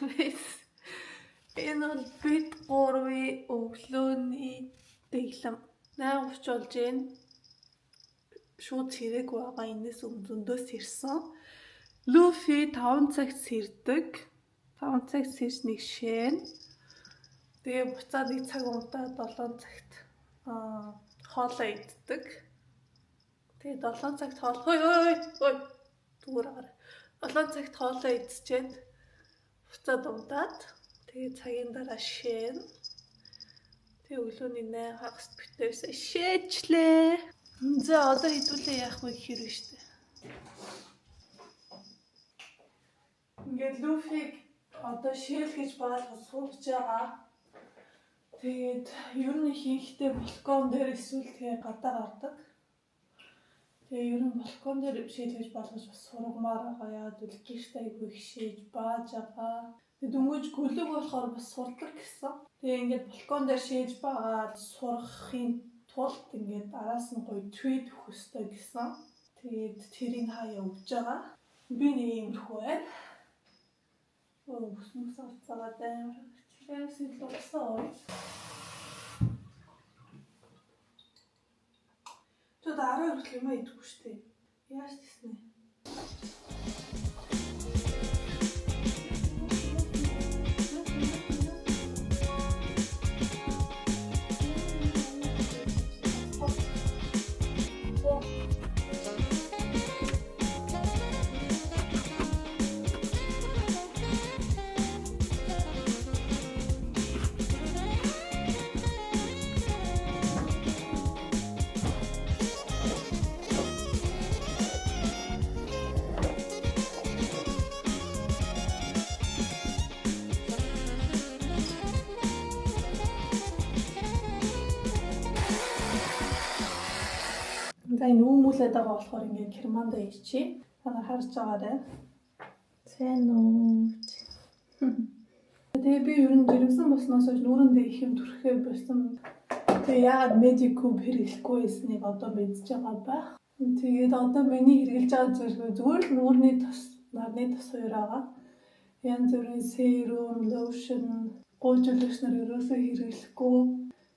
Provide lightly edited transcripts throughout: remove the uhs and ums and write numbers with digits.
Anyways, энэ бол бид гурвын өглөөний дэглэм. 8:30 болж байна. Шууд сэрээгүй байгаа. Энэс өмнө зөндөөс ирсэн. Люфи 5 цагт сэрдэг. 5 цагт сэрч нэг шэн. Тэгээ буцаад нэг цаг унтаад 7 цагт хоолоо иддэг. Тэгээ 7 цагт хоол хой хой хой зүгээр агаар. 7 цагт хоолоо идчихэд буцаад унтаад тэгээ цагийн дараа шэн. Тэгээ өглөөний 8 хагаст битээс шээчлээ. За одоо хэдүүлээ яах вэ гэхээр нь штэ. Ингээд Люфиг одоо шээл гэж баалгаж сууж байгаа. Тэгээд ер нь ихэнхдээ балкон дээр эсвэл тэгээ гадаа гардаг. Тэгээ ер нь балкон дээр шээлгэж болгож бас сургамаар байгаа. Яагаад гэвэл гэрт айгүй их шээж бааж байгаа. Тэгээ дөнгөж гөлөг болохоор бас сурдаг гэсэн. Тэгээ ингээд балкон дээр шээж баагаад сурахын тулд ингээд араас нь гоё твит өгөх ёстой гэсэн. Тэгээд тэрийг хаяа өгж байгаа. Би нэг иймэрхүү байна. Өө бүс арцаагаад амар. Чигээс илүү усан ой. Тэд 12 хүртэл юм идэхгүй шүү дээ. Яаж тийснэ? За энэ үүмүүлээд байгаа болохоор ингээд керманда ичээ. Та нар харж байгаарай. Сайн уу. Тэгээ би ер нь жирэмсэн болсноос хойш нүүрэндээ их юм түрхэхээ болсон. Тэгээ яагаад Medicube хэрэглэхгүй байсныг одоо мэдж байгаа байх. Тэгээд одоо миний хэрэглэж байгаа зүйл зүгээр л нүүрний тос, нарны тос хоёр байгаа. Янз бүрийн serum, lotion, гуйжуулагч нар ерөөсөө хэрэглэхгүй.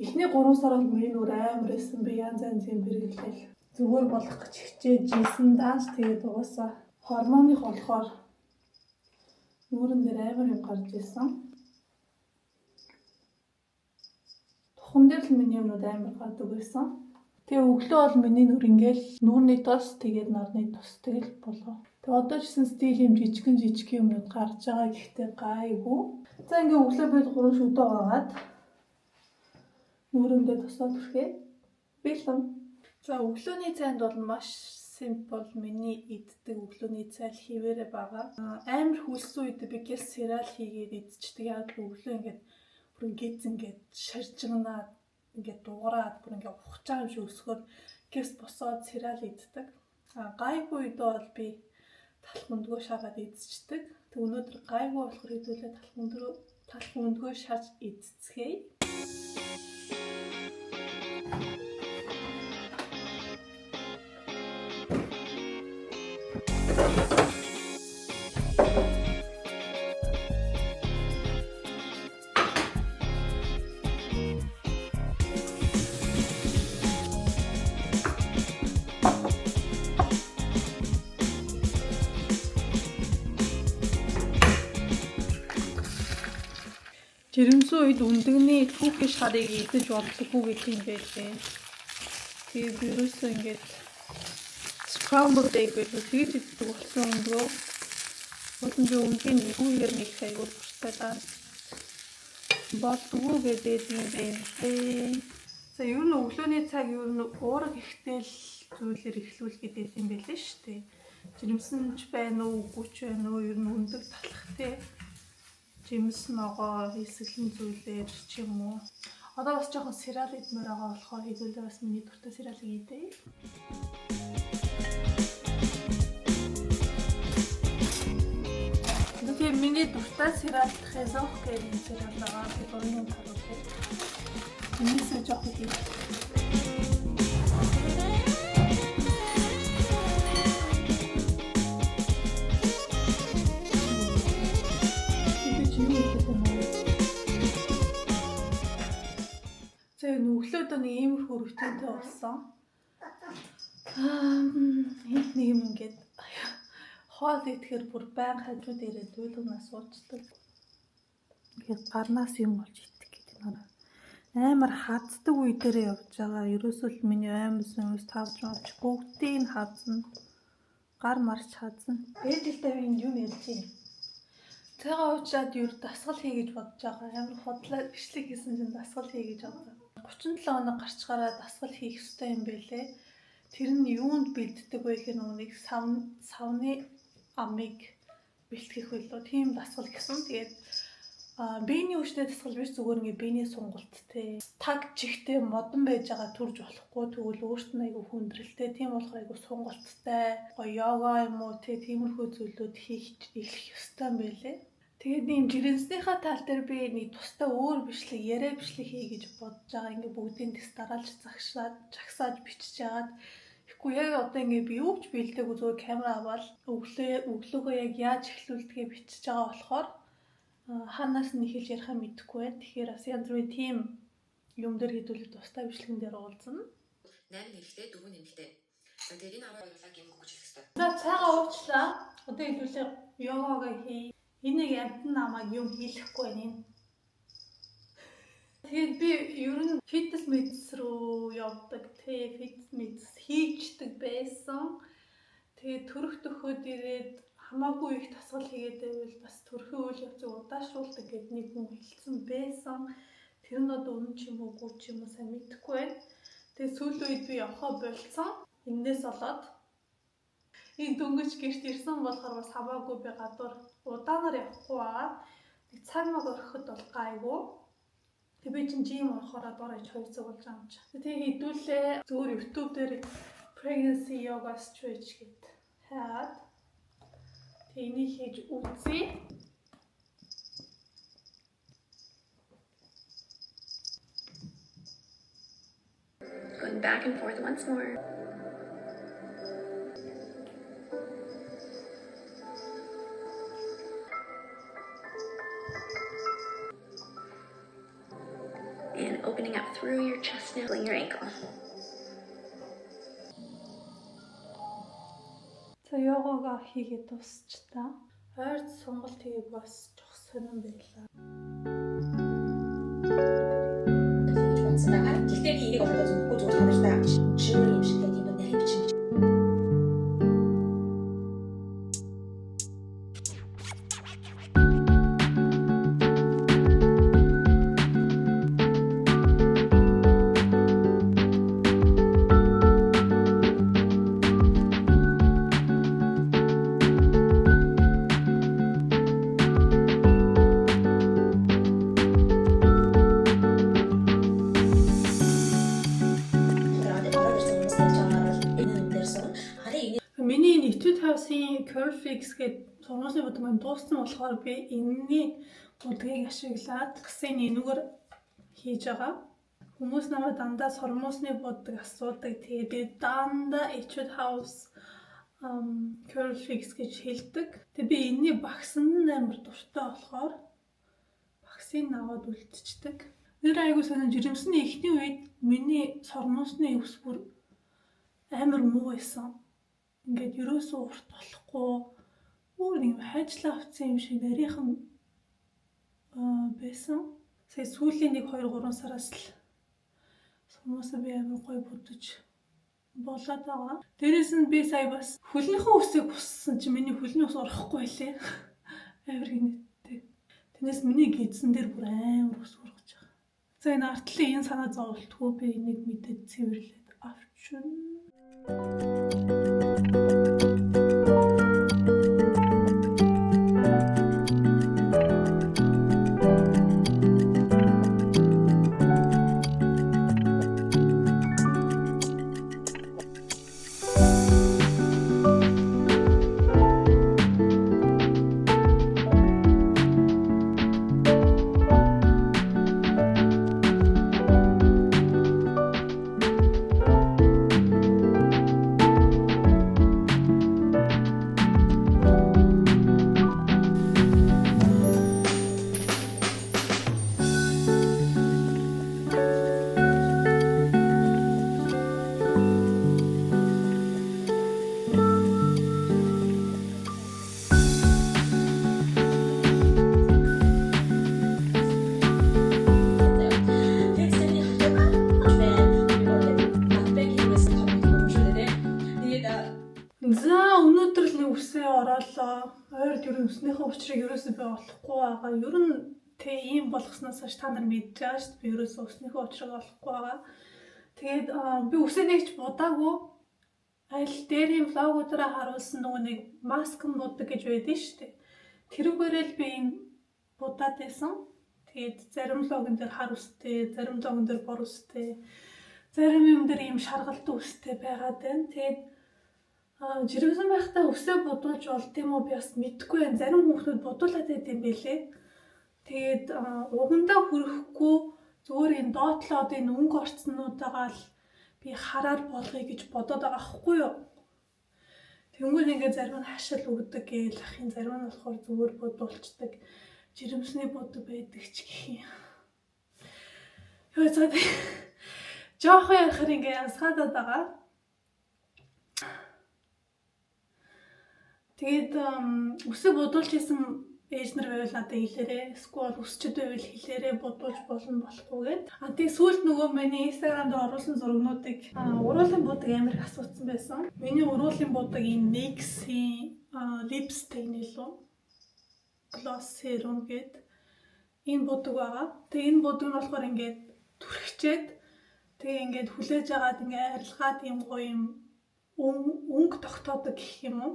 Эхний 3 сар бол миний нүр амар байсан. Би янз янз юм хэрэглээл. Зүгээр болох гэж хичээж исэн дааш тэгээд угаасаа гормоных болохоор нүүрэн дээр амар юм гарч исэн. Тухан дээр л миний юмнууд амар гардаг байсан. Тэгээ өглөө бол миний нүр ингээл нүүрний тос тэгээд нарны тос тэгэл болоо. Тэгээ одоо ч гэсэн стил юм жижигэн жижиг юмнууд гарч байгаа гэхдээ гайгүй. За ингээ өглөө бид 3 шүдэ гагаад нүүрэндээ тосоо түрхээ. Бэлэн. За өглөөний цайнд бол маш simple миний иддэг өглөөний цай л хിവэрэ байгаа. Амар хөлсөн үед би гэл сериал хийгээд идчихдэг. Яг л өглөө ингээд бүр ингээд ингээд шаржигнаад ингээд дуурайд бүр ингээд ухаж байгаа юм шиг өсгөхөөр гэс босоод сериал иддэг. Гайгүй үед бол би талх өндгөө шараад идчихдэг. Тэг өнөөдөр гайгүй болохоор хэдүүлээ талх өндгөө шарж идцгээе. Жирэмсэн үед өндөгний түүхий шарыг идэж болдоггүй гэх юм байлээ. Тэгээд ерөөсөө ингээд scrambled egg гэдэг тэгж иддэг болсон өндгөө. Болон би өндгийн нэгүүгээр нэг айгуу дуртай даа. Болдгоо гэдэг юм байна лээ. За ер нь өглөөний цаг ер нь уураг ихтэй л зүйлээр эхлүүл гэдэг юм байлээ шүү дээ. Жирэмсэн ч байна уу, үгүй ч байна уу, ер нь өндөг талах те. Жимс ногоо, эсгэлэн зүйлээр ч юм уу. Одоо бас жоохон сериал идмээр байгаа болохоор хэдүүлээ бас миний дуртай сериалыг идье. Тэгээ миний дуртай сериал Хезох гэдэг сериал байгаа. Би дурын харуулъя. Энээсээ жоохон хийх. одоо нэг иймэрхүү routine тэй болсон. Аа, энд нэг юм ингээд хоол идэхээр бүр байн хажууд ирээд уйлгнаас суучдаг. Ингээд гарнаас юм болж идэх гэдэг нь амар хаздаг үе дээрээ явж байгаа. Ерөөсөө л миний аймс юмс тавж мавч бүгдийг нь хазна. Гар марч хазна. Ээжэлтэй би энд юм ярьж байна. Цайгаа уучаад ер дасгал хий гэж бодож байгаа. Амар худлаа бичлэг хийсэн чинь дасгал хий гэж бодсон. 37 хоног гарчгаараа дасгал хийх ёстой юм байлээ. Тэр нь юунд бэлддэг вэ гэхээр нөгөө нэг савны амыг бэлтгэх байлоо. Тийм дасгал гэсэн. Тэгээд биений хүчтэй дасгал биш, зүгээр ингээ биений сонголт те. Таг чигтэй модон байж байгаа төрж болохгүй, тэгвэл өөрт нь айгүй хүндрэлтэй. Тийм болохоор айгүй сонголттой гоё йога юм уу те, тиймэрхүү зүйлүүд хийх эхлэх ёстой юм байлээ. Тэгээд ийм жирэмснийхаа тал дээр би нэг тустай өөр бичлэг, яриа бичлэг хий гэж бодож байгаа. Ингээ бүгдийн тест дараалж загшаад, жагсааж бичиж жагаад. Тэгэхгүй яг одоо ингээ би юу ч бэлдээгүй зүгээр камера аваад өглөөгөө яг яаж эхлүүлдгээ бичиж байгаа болохоор хаанаас нь эхэлж ярихаа мэдэхгүй байна. Тэгэхээр бас янз бүрийн тийм юм дээр хэдүүлээ тустай бичлэгэн дээр уулзна. 8 эрэгтэй, 4 эмэгтэй. За, тэгээд энэ 12 лаг юм өгч хэлэх ёстой. За, цайгаа уучлаа. Одоо хэдүүлээ йогагаа хий. Энийг амтан намайг юм хийлэхгүй байна энэ. Тэгээд би ер нь фитнес мэдс рүү явдаг. Тэ, фитнес мэдс хийчдэг байсан. Тэгээд төрөх төхөөд ирээд хамаагүй их дасгал хийгээд байвал бас төрхийн үйл явцыг удаашруулдаг гэд нэг хүн хэлсэн байсан. Тэр нь одоо үнэн ч юм уу үгүй ч юм уу сайн мэдэхгүй байна. Тэгээд сүүлийн үед би явхаа болцсон. Энээс болоод энэ дөнгөж гэрт ирсэн болохоор бас хамаагүй би гадуур удаанаар явахгүй байгаа. Нэг цаг маг орхиход бол гайгүй. Тэг би чинь gym орохороо дор хаяж 2 цаг болж байгаа юм чи. Тэгээ хэдүүлээ зүгээр YouTube дээр pregnancy yoga stretch гэд хайгаад тэг энийг хийж үзье. Going back and forth once more. And opening up through your chest now, your ankle. За, йогага хийгээд дуусч та. Ойрт сонголт хийгээг бас жоох сонирн байлаа. Хийж бодсон байгаа. Гэхдээ би энийг одоо зөвхөн зүгээр та нартай jury юм шиг тийм нарийн бичиг ороод ирсэн хүмүүс ярьж байгаагаар бол энэ юм дээр сууна. Харын энэ Миний энэ Etude House-ийн Curl Fix гэдэг сургуулийн будаг маань дууссан болохоор би энэний будгийг ашиглаад гасыг энүүгээр хийж байгаа. Хүмүүс намайг дандаа сормуусны будаг асуудаг. Тэгээд би дандаа Etude House Curl Fix гэж хэлдэг. Тэгээд би энэний багсанд нь амар дуртай болохоор багсыг аваад үлдчихдэг. Нэр айгуу сонин, жирэмсний эхний үед миний сормуусны өвс бүр амар муу байсан. Ингээд ерөөсөө урт болохгүй өөр нэг юм хайжлаа авцсан юм шиг нарийнхан байсан. Сая сүүлийн 1 2 3 сараас л сормуусаа би амар гоё будаж болоод байгаа. Дээрээс нь би сая бас хөлнийхөө үсийг буссан чи миний хөлний ус орохгүй байлээ. Амар гинэттэй. Тэрнээс миний гэдсэн дээр бүр амар ус ургаж байгаа. За, энэ артлын энэ санаа зовлтгүй би энийг мэдээд цэвэрлээд авчна. ороолоо. Ойрд ер нь үснийхээ учрыг ерөөсөө би олохгүй байгаа. Ер нь тэ ийм болгосноос хойш та нар мэдж байгаа шүү дээ. Би ерөөсөө үснийхээ учрыг олохгүй байгаа. Тэгээд би үсээ нэгч будаагүй. Аль дээрийн vlog уудаараа харуулсан нөгөө нэг маскан будаг гэж байдсан шүү дээ. Тэрүүгээрээ л би энэ будаад байсан. Тэгээд зарим vlog н дээр хар үстэй, зарим vlog н дээр бор үстэй, зарим юм дээр ийм шаргалтан үстэй байгаад байна. Тэгээд жирэмсэн байхдаа үсээ будуулж болд юм уу, би бас мэдэхгүй байна. Зарим хүүхдүүд будуулаад байт юм билээ. Тэгээд угандаа хүрэхгүй, зүгээр энэ доотлоод энэ өнгө орцнуудаагаа л би хараар болгоё гэж бодоод байгаа хгүй юу. Тэнгүүл ингээд зарим нь хашил өгдөг гээл ахын, зарим нь болохоор зүгээр будуулцдаг. Жирэмсний будаг байдаг ч гэх юм. Йоо, за, жоохон ярихаар ингээ янсгаадаад байгаа. Тэгээд үсээ будуулж исэн ээж нар байвал надад хэлээрээ. Эсвэл үсчд байвал хэлээрээ, будуулж болно болохгүй гэд. А тэгээ сүүлд нөгөө миний Instagram дээр оруулсан зургнуудыг, уруулын будаг амар их асуусан байсан. Миний уруулын будаг энэ NYX-ийн lipstick нэлүү gloss serum гээд энэ будаг байгаа. Тэгээ энэ будаг нь болохоор ингээд түрхчээд, тэгээ ингээд хүлээж агаад, ингээд арилгаад юм гоё юм өнгө тогтоодог гэх юм уу.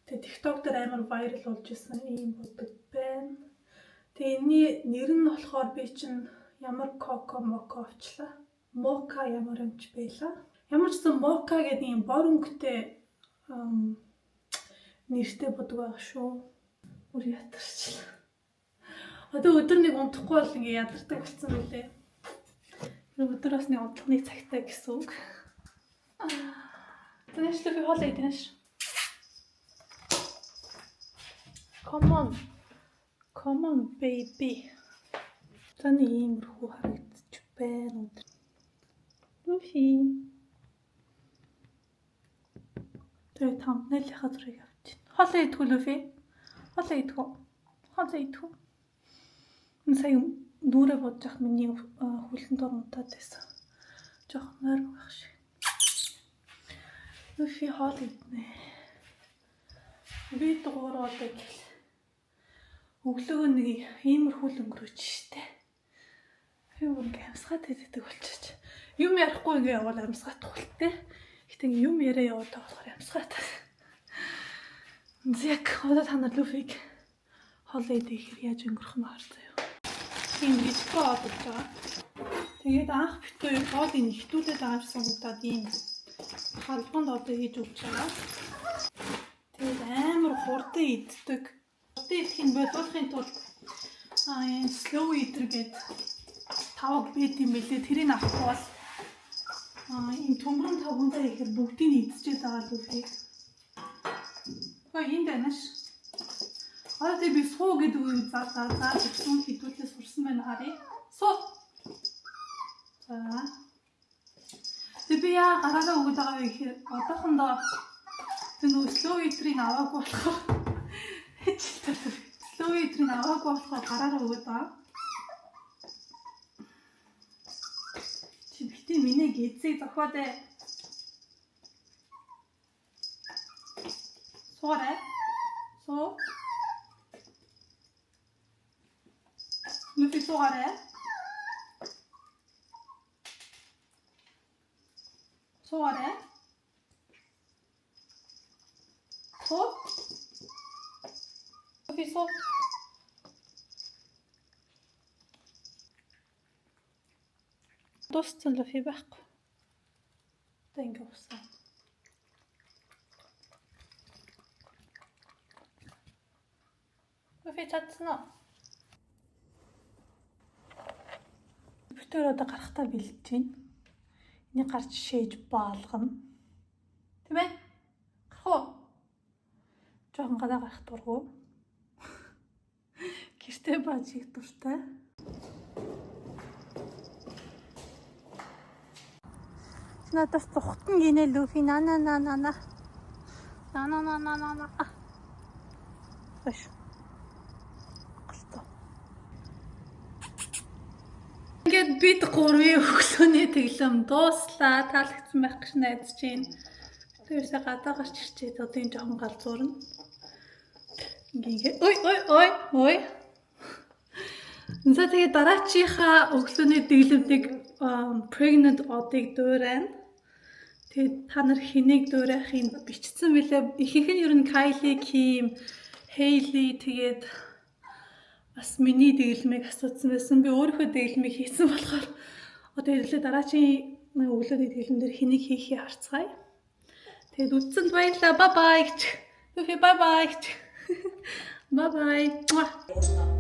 Тэгээ TikTok дээр амар viral болж исэн ийм будаг байна. Тэгээ энэний нэр нь болохоор би чинь ямар коко моко авчлаа. Мока ямар юм ч байла. Ямар ч гэсэн мока гэдэг ийм бор өнгөтэй нэртэй будаг байгаа шүү. Үр ятарчлаа. Одоо өдөр нэг унтахгүй бол ингээ ядардаг болсон мөлий. Тэр өдөр бас нэг унтлах нэг цагтай гэсэн үг. Тэш л би хоол идэнэ ш. Come on. Come on, baby. За, нэг иймэрхүү харагдчих байна өдөр. Нүхи. Тэгээ thumbnail-ийнхаа зургийг авчих. Хоолоо идэх үү, Лүфи? Хоолоо идэх үү? Хоолоо идэх үү? Энэ сая нүрээ бодож явах миний хөлн дор унтаад байсан. Жохон нойр байх шиг. Лүфи хоол иднэ. Бид гурав одоо гэл өглөөгөө нэг иймэрхүү л өнгөрөөч штэ. Би бүр ингээ амьсгаад иддэг болчих. Юм ярихгүй ингээ явбал амьсгаах болттой. Гэтэ ингээ юм яриа яваад байгаа болохоор амьсгаад. Яг одоо та нар Лүфиг хоолоо идэхээр яаж өнгөрөх нь харцаа юу. Тийм жижигхэн хоол болж байгаа. Тэгээд анх бит хоёр хоолыг нэгтүүлээд байгаа юм санагдаад ийм халбанд одоо хийж өгч байгаа. Тэгээд амар хурдан иддэг. Хурдан идэхийг боловсруулахын тулд энэ slow eater гэдэг таваг байт юм билээ. Тэрийг авахгүй бол ийм төмрөн тавгандаа ихээр бүгдийг идчихээд байгаа л үгүй. Хөө, энд байна ш. Одоо тэг би суу гэдэг үгийг заа заа заа гэсэн хэдүүлээ сурсан байна, харъя. Суу. За. Тэг би яа гараараа өгöd байгаа вэ гэхээр одоохондоо тэг нөгөө slow eater-ийг аваагүй болохоор, slow eater-ийг аваагүй болохоор гараараа өгöd байгаа. Чи битгий миний гэзийг зохиод ээ. Суугаарай. Суу. Нүфи, суугаарай. Суугаарай. Суу. Нүфи, суу. Дууссан, Лүфи байхгүй. Одоо ингээ усаа. Лүфи, чадсан уу? Битээр одоо гарахтаа бэлдэж байна. Энийг гарч шээж баалгана. Тийм ээ? Гарах уу? Жохон гадаа гарах дургу. Гэртээ бааж их дуртай. Чи надаас зүхтэн гинэ, Лүфи, на на на на на. На на на на на на. Баш. Галзуу. Ингээд бид гурвын өглөөний тэглэм дууслаа. Таалагдсан байх гэж найдаж байна. Тэрсээ гадаа гарч ирчээд одоо энэ жоохон галзуурна. Ингээ ой ой ой ой. За, тэгээ дараачийнхаа өглөөний дэглэмийг, pregnant одыг дуурайна. Тэгээд та нар хэнийг дуурайхыг бичсэн билээ. Ихэнх нь ер нь Kylie, Kim, Hailey, тэгээд бас миний дэглэмийг асуусан байсан. Би өөрийнхөө дэглэмийг хийсэн болохоор одоо хэдүүлээ дараачийн өглөөний дэглэм дээр хэнийг хийхийг харцгаая. Тэгээд үзсэнд баярлалаа. Bye bye гэж. Түфи, bye bye гэж. Bye bye.